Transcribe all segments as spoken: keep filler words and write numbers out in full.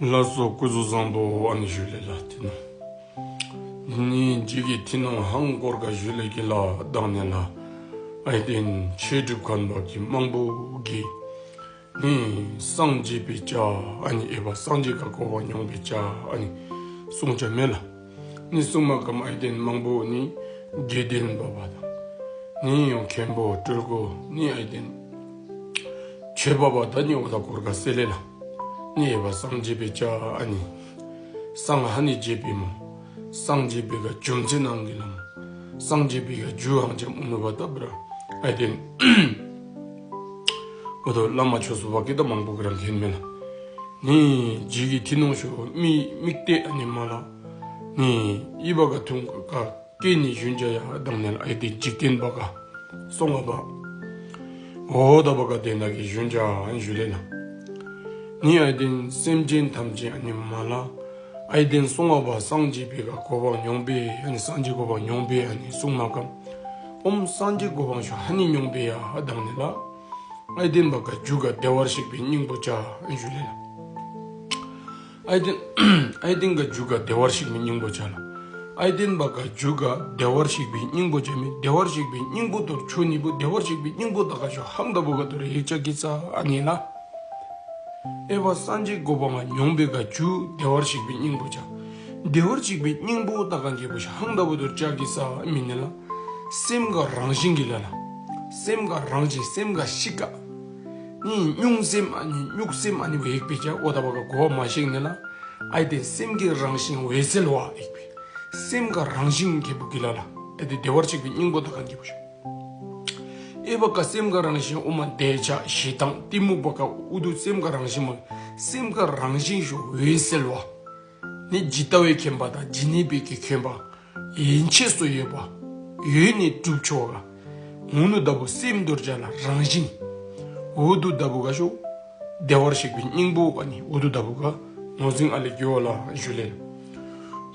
ལགས་སོ། སྐུ་གཟུགས་བཟང་པོ། ཨ་ནི་ཞུ་ལེ་ལགས། ཐི་ནོང་ནི་ཇི་གི་ཐི་ནོང་ཧང་སྐོར་ག་ཞུ་ལེ་གི་ལགས། དང་ནི་ལགས་ཨའི་ཏེན་ཆོས་སྒྲུབ་མཁན་པ་གི་མང་པོ་གིས་ནི་སངས་རྒྱས་པའི་ཆ་ཨ་ནི་ཨའི་བ་སངས་རྒྱས་ག་གོ་འཕང་མྱོང་པའི་ཆ་ཨ་ནི་གསུང་ཅ་མེ་ལགས། ནི་གསུང་མ་ཀམ་ཨའི་ཏེན་མང་པོ་ནི་དགེ་འདུན་པ་བ་དང་ནི་ཡང་མཁན་པོ་སྤྲུལ་སྐུ་ནི་ཨའི་ཏེན་ཆོས་པ་བ་དང་ནི་འོ་ད་སྐོར་ག་སེ་ལེ་ལགས། ནི་ཨའི་བ་སངས་རྒྱས་པའི་ཆ་ཨ་ནི་སངས་ཧ་ནི་རྒྱས་པའི་མོ། སངས་རྒྱས་པའི་ག་རྒྱུ་མཚན་ནང་གི་ལམ། སངས་རྒྱས་པའི་ག་རྒྱུ་ཧང་ཅ་མུ་ནུ་བ་ད་བྲ་ཨའི་ཏེན་འོ་ད་བླ་མ་ཆོས་སུ་བ་གི་ད་མང་པོ་གི་རང་མཁྱེན་མེ་ལགས། ནི་ཇི་གི་ཐི་ནོང་ཤོ་མི་མིག་ཏེ་ཨ་ནི་མ་ལགས། ནི་ཨའི་བ་ག་ཐུང་ག་སྐད་ནི་ཞུན་ཅ་ཡ་དང་ནི་ལགས་ཨའི་ཏེན་འཇིག་རྟེན་པ་ག་སོང་བ་བ། འོ་ད་བ་ག་དེ་ན་གི་ཞུན་ཅ་ཨན་ཞུ་ལེ་ལགས། ནི་ཨའི་ཏེན་སེམས་ཅན་ཐམས་ཅད་ཨ་ནི་མ་ལགས། ཨའི་ཏེན་སོང་བ་བ་སངས་རྒྱས་པའི་ག་གོ་འཕང་མྱོང་པའི་ཨ་ནི་སངས་རྒྱས་གོ་འཕང་མྱོང་པའི་ཨ་ནི་གསུང་མ་ཀམ། ཨོམ་སངས་རྒྱས་གོ་འཕང་ཤོ་ཧ་ནི་མྱོང་པའི་ཡ་དང་ནི་ལགས། ཨའི་ཏེན་བ་ག་རྒྱུ་ག་བདེ་བར་གཤེགས་པའི་སྙིང་པོ་ཆ་ཨན་ཞུ་ལེ་ལགས། ཨའི་ཏེན་ཨའི་ཏེན་ག་རྒྱུ་ག་བདེ་བར་གཤེགས་པའི་སྙིང་པོ་ཆ་ལགས། ཨའི་ཏེན་བ་ག་རྒྱུ་ག་བདེ་བར་གཤེགས་པའི་སྙིང་པོ་ཆ་མེ། བདེ་བར་གཤེགས་པའི་སྙིང་པོ་དོར་ཆོ་ནི་བུ་བདེ་བར་གཤེགས་པའི་སྙིང་པོ་ད་ག་ཤོ་ཧང་ད་བུ་ག་དོར་ཡེག་ཅ་གི་ས་ཨ་ནི་ལགས། ཨའི་བ་སངས་རྒྱས་གོ་འཕང་མྱོང་པའི་ག་རྒྱུ་བདེ་བར་གཤེགས་པའི་སྙིང་པོ་ཆ། བདེ་བར་གཤེགས་པའི་སྙིང་པོ་ད་ག་གི་བུ་ཤོ་ཧང་ད་བུ་དོར་ཅ་གི་ས་མི་ནི་ལགས། སེམས་ག་རང་བཞིན་གི་ལ་ལགས། སེམས་ག་རང་བཞིན་སེམས་ག་ཤི་ཀ་ནི་སྙུང་སེམས་ཨ་ནི་སྙུག་སེམས་ཨ་ནི་བ་ཡེག་པའི་ཆ་འོ་ད་བ་ག་གོ་བ་མ་ཤེག་ནི་ལགས། ཨའི་ཏེན་སེམས་ཀྱི་རང་བཞིན་འོད་གསལ་བ་ཡེག་པའི་སེམས་ག་རང་བཞིན་གི་བུ་གི་ལ་ལགས། ཨའི་ཏེན་བདེ་བར་གཤེགས་པའི་སྙིང་པོ་ད་ག་གི་བུ་ཤོ། ཨའི་བ་ག་སེམས་ག་རང་བཞིན་ཨོ་མ་འདོད་ཆགས་ཞེ་སྡང་གཏི་མུག་བ་ག་འུ་དུ་སེམས་ག་རང་བཞིན་མ་སེམས་ག་རང་བཞིན་ཤོ་འོད་གསལ་བ། ནི་ཇི་ལྟ་བའི་མཁྱེན་པ་དང་ཇི་སྙེད་པའི་གི་མཁྱེན་པ་ཡན་ཆད་སུ་ཡོད་པ་ཡོད་ནི་གྲུབ་ཆོ་ག་འོ་ནུ་ད་བུ་སེམས་དོར་ཅ་ལགས་རང་བཞིན། འོ་དུ་ད་བུ་ག་ཤོ་བདེ་བར་གཤེགས་པའི་སྙིང་པོ་ག་ནི་འོ་དུ་ད་བུ་ག་ངོས་འཛིན་ཨ་ལེ་གི་འོ་ལ་ཞུ་ལེ་ལགས།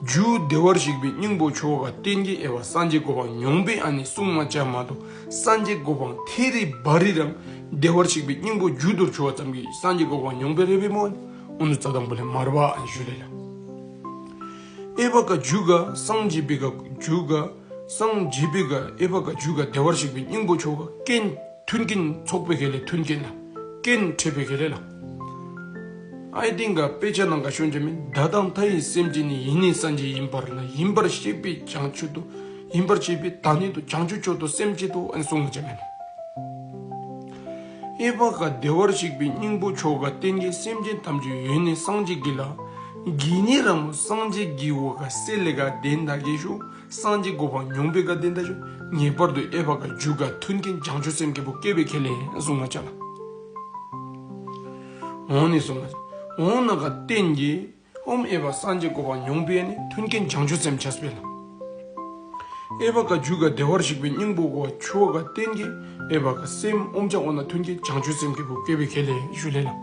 རྒྱུ་བདེ་བར་གཤེགས་པའི་སྙིང་པོ་ཆོ་ག་བརྟེན་གི་ཨའི་བ་སངས་རྒྱས་གོ་འཕང་མྱོང་པའི་ཨ་ནི་གསུང་མ་ཅ་མ་དོ་སངས་རྒྱས་གོ་འཕང་ཐེ་རི་བ་རི་རང་བདེ་བར་གཤེགས་པའི་སྙིང་པོ་རྒྱུ་དོར་ཆོ་བ་ཙམ་གི་སངས་རྒྱས་གོ་འཕང་མྱོང་པའི་རེ་བའི་མོ་ཨ་ནི་འོ་ནུ་རྩ་དང་པོ་ལས་མར་བ་ཨ་ནི་ཞུ་ལེ་ལགས། ཨའི་བ་ག་རྒྱུ་ག་སངས་རྒྱས་པའི་ག་རྒྱུ་ག་སངས་རྒྱས་པའི་ག་ཨའི་བ་ག་རྒྱུ་ག་བདེ་བར་གཤེགས་པའི་སྙིང་པོ་ཆོ་ག་རྐྱེན་མཐུན་རྐྱེན་ཚོགས་པའི་ཁེ་ལས་མཐུན་རྐྱེན་ལགས། རྐྱེན་འཕྲད་པའི་ཁེ་ལས་ལགས། ཨའི་ཏེན་ག་དཔེ་ཆ་ནང་ག་ཤོན་ཅ་མེ། ད་དང་མཐའ་ཡས་སེམས་ཅན་ནི། ཡེ་ནས་སངས་རྒྱས་ཡིན་པར་སྣང་། ཡིན་པར་ཤེས་པས་བྱང་ཆུབ་ཏུ། ཡིན་པར་ཤེས་པས་ད་ནི་དུ་བྱང་ཆུབ་མཆོག་ཏུ་སེམས་བསྐྱེད་དོ་ཨན་གསུང་ཅ་མེ། ཨའི་བ་ག་བདེ་བར་གཤེགས་པའི་སྙིང་པོ་ཆོ་ག་བརྟེན་གི་སེམས་ཅན་ཐམས་ཅད་ཡེ་ནས་སངས་རྒྱས་གི་ལ། གི་ནི་ར་མོ་སངས་རྒྱས་གི་འོ་ག་སེ་ལེ་ག་དེན་ད་གི་ཤོ། སངས་རྒྱས་གོ་འཕང་མྱོང་པའི་ག་དེན་ད་ཤོ། ངེས་པར་དུ་ཨའི་བ་ག་རྒྱུ་ག་མཐུན་རྐྱེན་བྱང་ཆུབ་སེམས་ཁེ་པོ་སྐྱེ་བའི་ཁེ་ལས་གསུང་མ་ཅ་ལགས། འོ་ནི་གསུང་མ་ཅ། འོ་ན་ག་བརྟེན་གི་ཨོམ་ཨའི་བ་སངས་རྒྱས་གོ་འཕང་མྱོང་པའི་ཨ་ནི་མཐུན་རྐྱེན་བྱང་ཆུབ་སེམས་ཆས་པས་ལགས། ཨའི་བ་ག་རྒྱུ་ག་བདེ་བར་གཤེགས་པའི་སྙིང་པོ་གོ་ཆོ་ག་བརྟེན་གི་ཨའི་བ་ག་སེམས་ཨོམ་ཅ་འོ་ན་མཐུན་རྐྱེན་བྱང་ཆུབ་སེམས་ཁེ་པོ་སྐྱེ་བའི་ཁེ་ལས་ཞུ་ལེ་ལགས།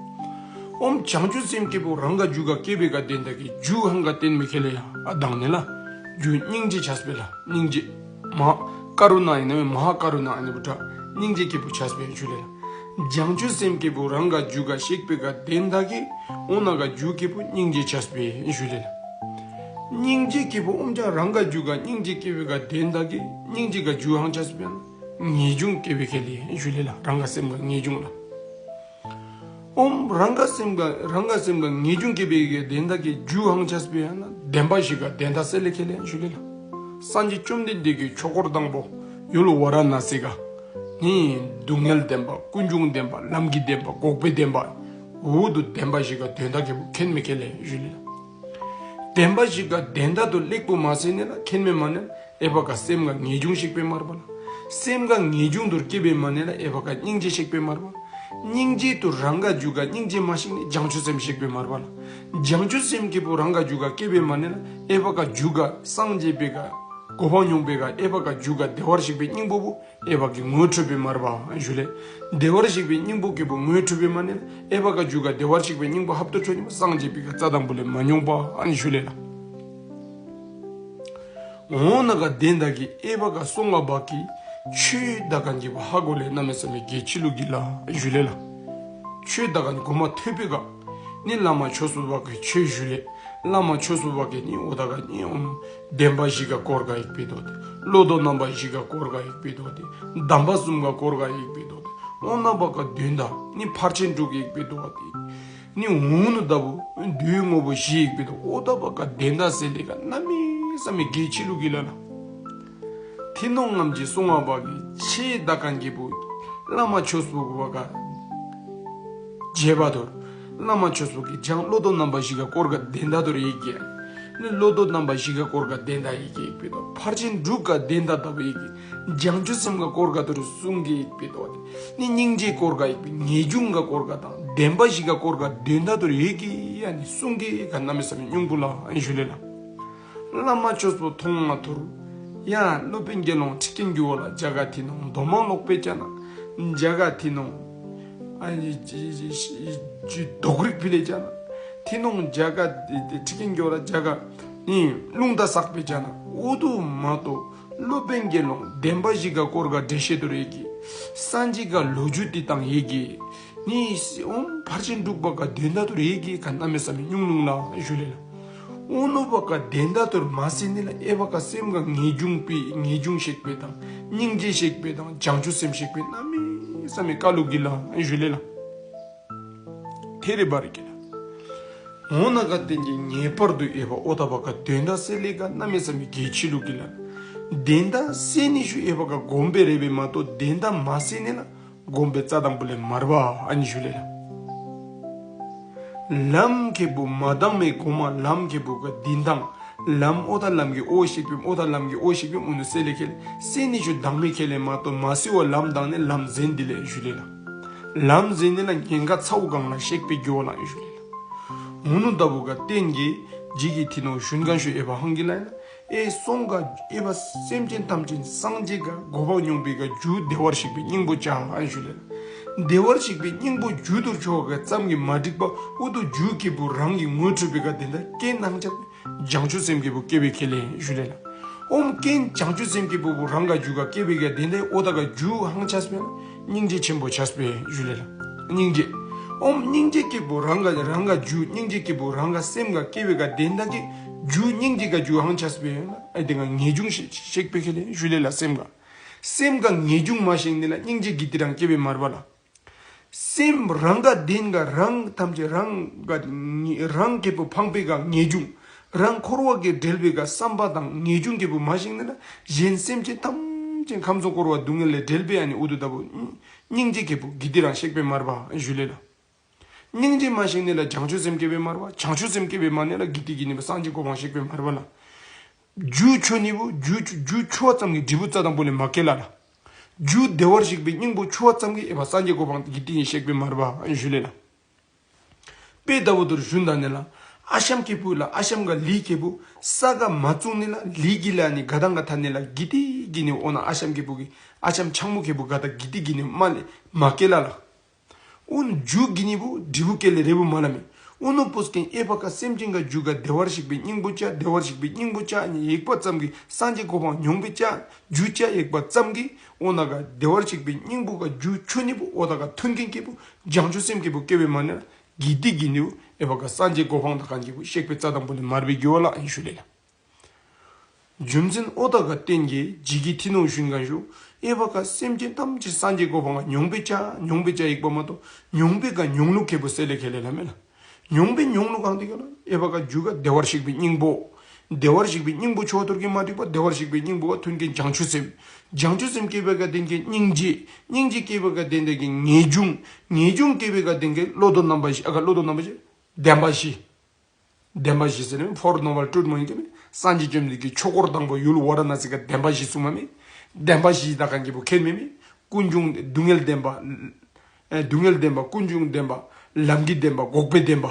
ཨོམ་བྱང་ཆུབ་སེམས་ཁེ་པོ་རང་ག་རྒྱུ་ག་སྐྱེ་བའི་ག་དེན་ད་གི་རྒྱུ་ཧང་ག་བརྟེན་མི་ཁེ་ལས་ཡ་ཨ་དང་ནི་ལགས། རྒྱུ་སྙིང་རྗེ་ཆས་པས་ལགས། སྙིང་རྗེ། མ་ཀ་རུ་ཎ་ཡིན་ན་མ་ཧཱ་ཀ་རུ་ཎ་ཨ་ནི་བུ་ཏྲ་སྙིང་རྗེ་ཁེ་པོ་ཆས་པས་ཞུ་ལེ་ལགས། བྱང་ཆུབ་སེམས་ཁེ་པོ་རང་ག་རྒྱུ་ག་གཤེགས་པའི་ག་དེན་ད་གི་འོ་ན་ག་རྒྱུ་ཁེ་པོ་སྙིང་རྗེ་ཆས་པས་ཞུ་ལེ་ལགས། སྙིང་རྗེ་ཁེ་པོ་ཨོམ་ཅ་རང་ག་རྒྱུ་ག་སྙིང་རྗེ་སྐྱེ་བའི་ག་དེན་ད་གི་སྙིང་རྗེ་ག་རྒྱུ་ཧང་ཆས་པས་ན་ངེས་འབྱུང་སྐྱེ་བའི་ཁེ་ལས་ཞུ་ལེ་ལགས། རང་ག་སེམས་ག་ངེས་འབྱུང་ལགས། ཨོམ་རང་ག་སེམས་ག་རང་ག་སེམས་ག་ངེས་འབྱུང་སྐྱེ་བའི་ག་དེན་ད་གི་རྒྱུ་ཧང་ཆས་པས་ན་དེན་པ་ཞིག་ག་དེན་ད་སེ་ལེ་ཁེ་ལས་ཞུ་ལེ་ལགས། སངས་རྒྱས་བཅོམ་ལྡན་འདས་ཀྱི་ཆོས་འཁོར་དང་པོ་ཡུལ་ཝཱ་ར་ཎ་སི་ག་ནི་སྡུག་བསྔལ་བདེན་པ་ཀུན་འབྱུང་བདེན་པ་ལམ་གྱི་བདེན་པ་འགོག་པའི་བདེན་པ་འུ་དུ་དེན་པ་ཞིག་ག་དོན་དག་གི་བུ་མཁྱེན་མི་ཁེ་ལས་ཞུ་ལེ་ལགས། དེན་པ་ཞིག་ག་དོན་དག་དུ་ལེགས་པོ་མ་སེ་ནི་ལ་མཁྱེན་མི་མ་ནི་ཨའི་བ་ག་སེམས་ག་ངེས་འབྱུང་ཞིག་པའི་མར་བ་ལ། སེམས་ག་ངེས་འབྱུང་དུ་སྐྱེ་བའི་མ་ནི་ལ་ཨའི་བ་ག་སྙིང་རྗེ་ཞིག་པའི་མར་བ། སྙིང་རྗེ་དུ་རང་ག་རྒྱུ་ག་སྙིང་རྗེ་མ་ཞིག་ནི་བྱང་ཆུབ་སེམས་ཞིག་པའི་མར་བ་ལ། བྱང་ཆུབ་སེམས་ཁེ་པོ་རང་ག་རྒྱུ་ག་སྐྱེ་བའི་མ་ནི་ལ་ཨའི་བ་ག་རྒྱུ་ག་སངས་རྒྱས་པའི་ག་གོ་འཕང་མྱོང་པའི་ག་ཨའི་བ་ག་རྒྱུ་ག་བདེ་བར་གཤེགས་པའི་སྙིང་པོ་བུ། ཨའི་བ་གི་ངོ་འཕྲོད་པའི་མར་བ་ཞུ་ལེ། བདེ་བར་གཤེགས་པའི་སྙིང་པོ་ཁེ་པོ་ངོ་འཕྲོད་པའི་མ་ནི་ལ་ཨའི་བ་ག་རྒྱུ་ག་བདེ་བར་གཤེགས་པའི་སྙིང་པོ་ཧབ་ཏོ་ཆོ་ནི་མ་སངས་རྒྱས་པའི་ག་རྩ་དང་པོ་ལས་མ་མྱོང་པ་ཨ་ནི་ཞུ་ལེ་ལགས། འོ་ན་ག་དོན་དག་གི་ཨའི་བ་ག་སོང་བ་བ་གི་ཆོས་དག་ག་གི་བ་ཧ་གོ་ལེ་གནམ་མེད་ས་མེད་གལ་ཆི་ལུ་གི་ལ་ཞུ་ལེ་ལགས། ཆོས་དག་ག་གོ་མ་ཐོས་པའི་ག་ ནི་བླ་མ་ཆོས་པོ་བ་གི་ཆོས་ཞུ་ལེ། བླ་མ་ཆོས་པོ་བ་གི་ནི་འོ་ད་ག་ནི་ཨོམ་བདེན་པ་བཞི་ག་སྐོར་ག་ཡིག་པའི་དོ་དེ། བློ་ལྡོག་རྣམ་པ་བཞི་ག་སྐོར་ག་ཡིག་པའི་དོ་དེ། གདམས་པ་གསུམ་ག་སྐོར་ག་ཡིག་པའི་དོ་དེ། འོ་ན་བ་ག་དོན་དག་ནི་ཕར་ཕྱིན་དྲུག་ཡིག་པའི་དོ་དེ། ནི་འོ་ནུ་ད་བུ་དུས་དངོས་པོ་བཞི་ཡིག་པའི་དོ། འོ་ད་བ་ག་དོན་དག་ཟེར་ལེ་ག་གནམ་མེད་ས་མེད་གལ་ཆི་ལུ་གི་ལ་ལ། ཐི་ནོང་ངམ་ཅིག་སོང་བ་བ་གི་ཆེ་ད་གན་གི་བུ་བླ་མ་ཆོས་པོ་བ་ག་རྗེ་བ་དོར། བླ་མ་ཆོས་པོ་གི་སྦྱང་བློ་ལྡོག་རྣམ་པ་བཞི་ག་སྐོར་ག་དོན་དག་དོར་ཡིག་གི། ནི་བློ་ལྡོག་རྣམ་པ་བཞི་ག་སྐོར་ག་དོན་དག་ཡིག་གི་ཡིག་པའི་དོ། ཕར་ཕྱིན་དྲུག་ག་དོན་དག་ད་བུ་ཡིག་གི། བྱང་ཆུབ་སེམས་ག་སྐོར་ག་དོར་གསུང་གི་ཡིག་པའི་དོ། ནི་སྙིང་རྗེ་སྐོར་ག་ཡིག་པའི་ངེས་འབྱུང་ག་སྐོར་ག་དང་བདེན་པ་བཞི་ག་སྐོར་ག་དོན་དག་དོར་ཡིག་གི་ཡ་ནི་གསུང་གི་ག་གནམ་མེད་ས་མེད་སྙིང་པོ་ལ་ཨན་ཞུ་ལེ་ལ། བླ་མ་ཆོས་པོ་མཐོང་མ་ཐུར། ཡ་སློབ་དཔོན་དགེ་སློང་ཁྲི་ཀན་གྱི་འོག་ལ་རྒྱ་ག་ཐི་ནོང་མདོ་མང་ཀློག་པའི་ཅ་ན། རྒྱ་ག་ཐི་ནོང་ཨ་ནི་རྡོག་རིག་ཕི་ལེ་ཅ་ན། ཐི་ནོང་རྒྱ་ག་ཁྲི་ཀན་གྱི་འོག་ལ་རྒྱ་ག་ནི་རླུང་རྟ་བསགས་པའི་ཅ་ན། འོ་དུ་མ་གཏོགས་སློབ་དཔོན་དགེ་སློང་བདེན་པ་བཞི་ག་སྐོར་ག་འགྲེལ་བཤད་དོར་ཡིག་གི། སངས་རྒྱས་ག་ལོ་རྒྱུས་དེ་བཏང་ཡིག་གི། ནི་ཨོམ་ཕར་ཕྱིན་དྲུག་པ་ག་དོན་དག་དོར་ཡིག་གི་ག་གནམ་མེད་ས་མེད་སྙིང་ལུང་ལ་ཞུ་ལེ་ལ། ཨོ་ནུ་བ་ག་དོན་དག་དོར་མ་ཟེར་ནི་ལ་ཨེ་བ་ག་སེམས་ག་ངེས་འབྱུང་པི་ངེས་འབྱུང་གཤེགས་པའི་དང་སྙིང་རྗེ་གཤེགས་པའི་དང་བྱང་ཆུབ་སེམས་གཤེགས་པའི་གནམ་མེད་ས་མེད་ཀ་ལུ་གི་ལ་ཞུ་ལེ་ལ། ཐེ་རེ་བ་རེ་གི་ལ། འོ་ན་ག་བརྟེན་གྱི་ངེས་པར་དུ་ཨེ་བ་ཨོ་ད་བ་ག་དོན་དག་ཟེར་ལེ་ག་གནམ་མེད་ས་མེད་གལ་ཆི་ལུ་གི་ལ། དོན་དག་ཟེར་ནི་ཞུ་ཨེ་བ་ག་སྒོམ་པའི་རེ་བའི་མ་གཏོགས་དོན་དག་མ་ཟེར་ནི་ལ། སྒོམ་པའི་རྩ་དང་པོ་ལས་མར་བ་ཨ་ནི་ཞུ་ལེ་ལ། ལམ་ཁེ་པོ་མ་དང་མེ་གོ་མ་ལམ་ཁེ་པོ་ག་དིན་དང་། ལམ་ཨོ་ད་ལམ་གི་ཨོ་ཤེག་པེམ་ཨོ་ད་ལམ་གི་ཨོ་ཤེག་པེམ་ཨོ་ནུ་སེ་ལེ་ཁེ་ལེ་སེ་ནི་ཞུ་དང་མེ་ཁེ་ལེ་མ་གཏོགས་མ་སེ་བ་ལམ་དང་ནི་ལམ་ཟེན་དི་ལེ་ཞུ་ལེ་ལ། ལམ་ཟེན་ནི་ལ་ཉེན་ཁ་ཚའུ་གང་ལ་ཤེག་པེ་གྱོ་ལ་ཞུ་ལེ་ལ། ཨོ་ནུ་ད་བུ་ག་བརྟེན་གི་ཇི་གི་ཐི་ནོ་ཞུན་གང་ཞུ་ཨེ་བ་ཧང་གི་ལ་ཡིན་ན། ཨེ་སོང་ག་ཨེ་བ་སེམས་ཅན་ཐམས་ཅད་སངས་རྒྱས་ག་གོ་འཕང་མྱོང་པའི་ག་རྒྱུ་བདེ་བར་གཤེགས་པའི་སྙིང་པོ་ཅ་ཨན་ཞུ་ལེ་ལ། བདེ་བར་གཤེགས་པའི་སྙིང་པོ་རྒྱུ་དུར་ཆོ་ག་ཙམ་གྱི་མ་འགྲིག་པ་ཨུ་ཐུ་རྒྱུ་ཁེ་པོ་རང་གི་ངོ་འཕྲོད་པའི་ག་དེ་འདྲ་སྐྱེ་ནང་ཆ་བྱང་ཆུབ་སེམས་ཁེ་པོ་སྐྱེ་བའི་ཁེ་ལེ་ཞུ་ལེ་ལ། ཨོམ་སྐྱེ་བྱང་ཆུབ་སེམས་ཁེ་པོ་རང་ག་རྒྱུ་ག་སྐྱེ་བའི་ག་དེ་འདྲ་ཨོ་ད་ག་རྒྱུ་ཧང་ཆ་སྤེ་སྙིང་རྗེ་ཆེན་པོ་ཆ་སྤེ་ཞུ་ལེ་ལ། སྙིང་རྗེ། ཨོམ་སྙིང་རྗེ་ཁེ་པོ་རང་ག་རང་ག་རྒྱུ་སྙིང་རྗེ་ཁེ་པོ་རང་ག་སེམས་ག་སྐྱེ་བའི་ག་དེ་འདྲ་གི་རྒྱུ་སྙིང་རྗེ་ག་རྒྱུ་ཧང་ཆ་སྤེ་ཨེ་དེ་ག་ངེས་འབྱུང་ཤེག་པེ་ཁེ་ལེ་ཞུ་ལེ་ལ་སེམས་ག། སེམས་ག་ངེས་འབྱུང་མ་ཤེག་ནི་ལ་སྙིང་རྗེ་གི་ཏི་རང་སྐྱེ་བའི་མར་བ་ལ། སེམས་རང་ག་དེན་ག་རང་ཐམས་ཅད་རང་ག་རང་ཁེ་པོ་ཕང་པའི་ག་ངེས་འབྱུང་། རང་འཁོར་བ་གི་འབྲེལ་བའི་ག་བསམ་པ་དང་ངེས་འབྱུང་ཁེ་པོ་མ་ཤེག་ནི་ལ་གཞན་སེམས་ཅན་ཐམས་ཅད་ཁམས་གསུམ་འཁོར་བ་སྡུག་བསྔལ་ལས་འབྲེལ་བའི་ཨ་ནི་ཨུ་ཐུ་ད་བུ་སྙིང་རྗེ་ཁེ་པོ་གི་ཏི་རང་ཤེག་པེ་མར་བ་ཞུ་ལེ་ལ། སྙིང་རྗེ་མ་ཤེག་ནི་ལ་བྱང་ཆུབ་སེམས་སྐྱེ་བའི་མར་བ། བྱང་ཆུབ་སེམས་སྐྱེ་བའི་མ་ནི་ལ་གི་ཏི་གི་ནི་བུ་སངས་རྒྱས་གོ་འཕང་ཤེག་པེ་མར་བ་ལ། རྒྱུ་ཆོ་ནི་བུ་རྒྱུ་རྒྱུ་ཆོ་བ་ཙམ་གྱི་འབྲས་བུ་རྩ་དང་པོ་ལས་མ་སྐྱེ་ལ་ལ། རྒྱུ་བདེ་བར་གཤེགས་པའི་སྙིང་པོ་ཆོ་བ་ཙམ་གྱི་ཨེ་བ་སངས་རྒྱས་གོ་འཕང་གི་ཏི་ཡིན་ཤེག་པེ་མར་བ་ཨན་ཞུ་ལེ་ལ། དཔེ་ད་བུ་དུར་ཞུན་ད་ནི་ལ། ཨ་ཤམ་ཁེ་པོ་ལ་ཨ་ཤམ་ག་ལི་ཁེ་པོ་ས་ག་མ་བཙུགས་ནི་ལ་ལི་གི་ལ་ནི་ག་དང་ག་ཐ་ནི་ལ་གི་ཏི་གི་ནི་ཨོ་ན་ཨ་ཤམ་ཁེ་པོ་གི་ཨ་ཤམ་ཆང་མུ་ཁེ་པོ་ག་ད་གི་ཏི་གི་ནི་མ་ལེ་མ་སྐྱེ་ལ་ལ། ཨུན་རྒྱུ་གི་ནི་བུ་འབྲས་བུ་སྐྱེ་ལེ་རེ་བུ་མ་ལ་མེ། ཨུན་ནུ་པུས་ཀེན་ཨེ་བ་ཀ་སེམས་ཅན་ག་རྒྱུ་ག་བདེ་བར་གཤེགས་པའི་སྙིང་པོ་ཅ་བདེ་བར་གཤེགས་པའི་སྙིང་པོ་ཅ་ནི་ཡེག་པ་ཙམ་གྱི་སངས་རྒྱས་གོ་འཕང་མྱོང་པའི་ཅ་རྒྱུ་ཅ་ཡེག་པ་ཙམ་གྱི་ཨོ་ན་ག་བདེ་བར་གཤེགས་པའི་སྙིང་པོ་ག་རྒྱུ་ཆོ་ནི་བུ་ཨོ་ད་ག་མཐུན་རྐྱེན་ཁེ་པོ་བྱང་ཆུབ་སེམས་ཁེ་པོ་སྐྱེ་བའི་མ་ནི་ལ་གི་ཏི་གི་ནི་བུ་ཨེ་བ་ཀ་སངས་རྒྱས་གོ་འཕང་ད་ག་ནི་ཁེ་པོ་ཤེག་པེ་རྩ་དང་པོ་ནི་མར་བའི་གི་ཝ་ལ་ཨན་ཞུ་ལེ་ལ། རྒྱུ་མཚན་ཨོ་ད་ག་བརྟེན་གྱི་ཇི་གི་ཐི་ནོ་ཞུན་གང་ཞུ། ཨེ་བ་ཀ་སེམས་ཅན་ཐམས་ཅད་སངས་རྒྱས་གོ་འཕང་ག་མྱོང་པེ་ཅ་མྱོང་པེ་ཅ་ཡེག་པ་མ་གཏོགས་མྱོང་པེ་ག་མྱོང་ལུགས་ཁེ་པོ་སེ་ལེ་ཁེ་ལེ་ལ་མེ་ལ། མྱོང་པེ་མྱོང་ལུགས་གང་དེ་ག་ལ་ཨེ་བ་ཀ་རྒྱུ་ག་བདེ་བར་གཤེགས་པའི་སྙིང་པོ། བདེ་བར་གཤེགས་པའི་སྙིང་པོ་ཆོ་ཐུར་གི་མ་འགྲིག་པ་བདེ་བར་གཤེགས་པའི་སྙིང་པོ་ག་མཐུན་རྐྱེན་བྱང་ཆུབ་སེམས། བྱང་ཆུབ་སེམས་སྐྱེ་བེ་ག་བརྟེན་གྱི་སྙིང་རྗེ། སྙིང་རྗེ་སྐྱེ་བེ་ག་བརྟེན་གྱི་ངེས་འབྱུང་། ངེས་འབྱུང་སྐྱེ་བེ་ག་བརྟེན་གྱི་བློ་ལྡོག་རྣམ་པ་བཞི་ཨ་ག་བློ་ལྡོག་རྣམ་པ་བཞི། བདེན་པ་བཞི། བདེན་པ་བཞི་ཟེར་ནི་ཕོར་ནོ་བལ་ཊུཊ་མོ་ཡིན་གྱི་མེ། སངས་རྒྱས་བཅོམ་ལྡན་གྱིས་ཆོས་འཁོར་དང་པོ་ཡུལ་ཝཱ་ར་ཎ་སི་ག་བདེན་པ་བཞི་གསུངས་མ་མེ། བདེན་པ་བཞི་ད་ག་ནི་ཁེ་པོ་ཁེ་མེ་མེ། ཀུན་འབྱུང་སྡུག་བསྔལ་བདེན་པ། ཨེ་སྡུག་བསྔལ་བདེན་པ་ཀུན་འབྱུང་བདེན་པ། ལམ་གྱི་བདེན་པ་འགོག་པའི་བདེན་པ།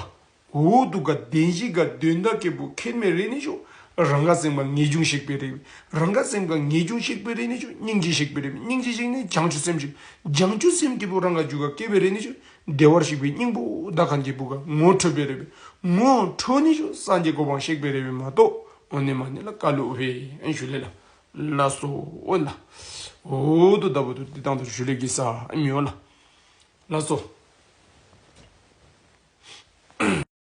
འོ་དུ་ག་བདེན་བཞི་ག་དོན་དག་ཁེ་པོ་ཁེ་མེ་རེ་ནི་ཞུ། རང་ག་སེམས་ག་ངེས་འབྱུང་གཤེགས་པེ་རེ་མེ། རང་ག་སེམས་ག་ངེས་འབྱུང་གཤེགས་པེ་རེ་ནི་ཞུ་སྙིང་རྗེ་གཤེགས་པེ་རེ་མེ། སྙིང་རྗེ་གཤེགས་ནི་བྱང་ཆུབ་སེམས་གཤེགས། བྱང་ཆུབ་སེམས་ཁེ་པོ་རང་ག་རྒྱུ་ག་སྐྱེ་བེ་རེ་ནི་ཞུ། བདེ་བར་གཤེགས་པའི་སྙིང་པོ་ད་ག་ནི་ཁེ་པོ་ག་ངོ་འཕྲོད་པེ་རེ་མེ། ངོ་འཕྲོད་ནི་ཞུ་སངས་རྒྱས་གོ་འཕང་གཤེགས་པེ་རེ་མེ་མ་གཏོགས་ཨོ་ནི་མ་ནི་ལ་ཀ་ལུ་བེ་ཨན་ཞུ་ལེ་ལ། ལགས་སོ་ཨོ་ལ། ཨོ་དུ་ད་བུ་དུ་ཏི་ཏང་དུ་ཞུ་ལེ་གི་ས་ཨ་མི་ཨོ་ལ། ལགས་སོ།